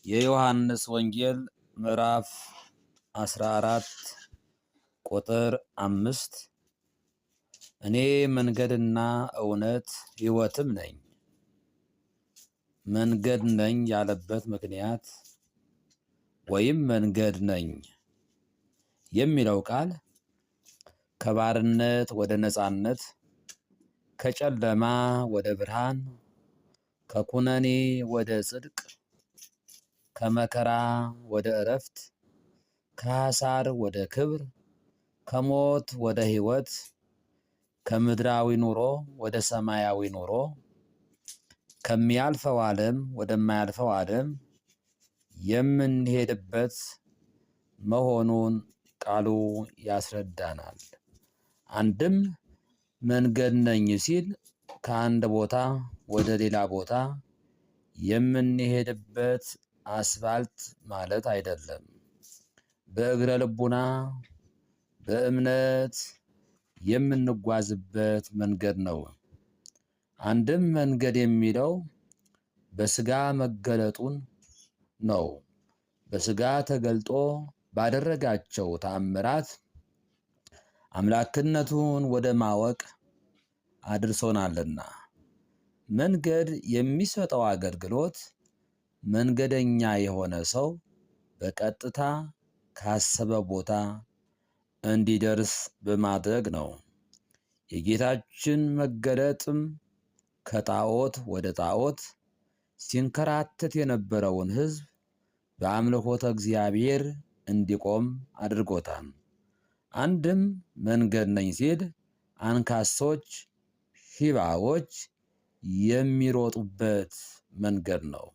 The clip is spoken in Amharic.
የዮሐንስ ወንጌል ምዕራፍ 14 ቁጥር 5፣ እኔ መንገድና እውነት ሕይወትም ነኝ። መንገድ ነኝ ያለበት ምክንያት ወይም መንገድ ነኝ የሚለው ቃል ከባርነት ወደ ነፃነት፣ ከጨለማ ወደ ብርሃን፣ ከኩነኔ ወደ ጽድቅ፣ ከመከራ ወደ ዕረፍት፣ ከሐሳር ወደ ክብር፣ ከሞት ወደ ሕይወት፣ ከምድራዊ ኑሮ ወደ ሰማያዊ ኑሮ፣ ከሚያልፈው ዓለም ወደማያልፈው ዓለም የምንሄድበት መሆኑን ቃሉ ያስረዳናል። አንድም መንገድ ነኝ ሲል ከአንድ ቦታ ወደ ሌላ ቦታ የምንሄድበት አስፋልት ማለት አይደለም። በእግረ ልቡና በእምነት የምንጓዝበት መንገድ ነው። አንድም መንገድ የሚለው በስጋ መገለጡን ነው። በስጋ ተገልጦ ባደረጋቸው ተአምራት አምላክነቱን ወደ ማወቅ አድርሶናልና። መንገድ የሚሰጠው አገልግሎት መንገደኛ የሆነ ሰው በቀጥታ ካሰበ ቦታ እንዲደርስ በማድረግ ነው። የጌታችን መገለጥም ከጣዖት ወደ ጣዖት ሲንከራተት የነበረውን ሕዝብ በአምልኮተ እግዚአብሔር እንዲቆም አድርጎታል። አንድም መንገድ ነኝ ሲል አንካሶች፣ ሽባዎች የሚሮጡበት መንገድ ነው።